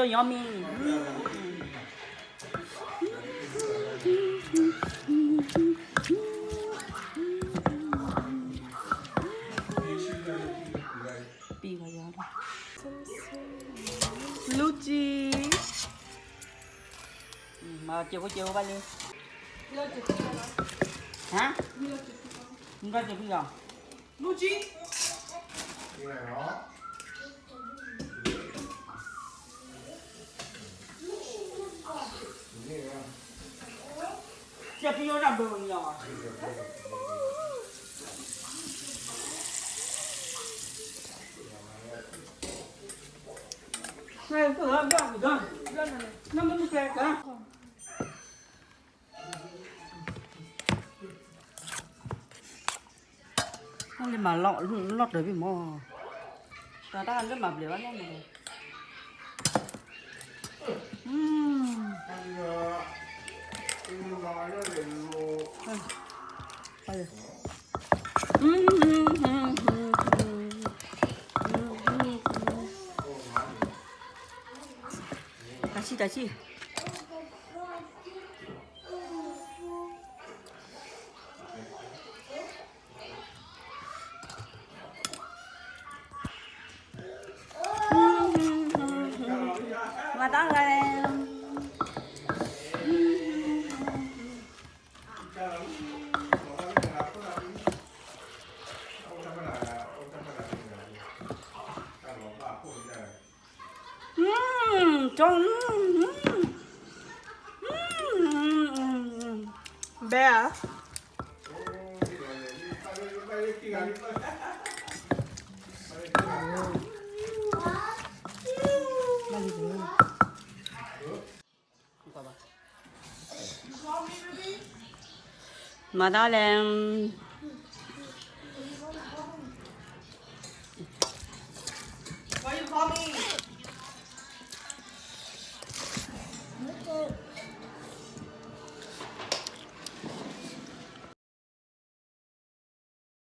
Yummy. လူကြီး မၤစၢၤဖိစၢၤဖိဘၣ်လံ ဟါ မၤစၢၤဖိလီၤ လူကြီး စဲးပယီၤတၢ်ဘၢဝဲန့ၣ်လီၤ နမ့ၢ်ကဲကါ နလၢမၤလီၢ်တၢ်ဘၣ်မး, တၢ်တၢ်လၢမၤဘျဲးဘၣ်လီၢ်မး, တၢ်ဆံၣ်တၢ်ဆံၣ် မၤတၢ်ဂၤလဲၣ်, ကၠီ, ဘဲဧါ. Mother land. Why you call me?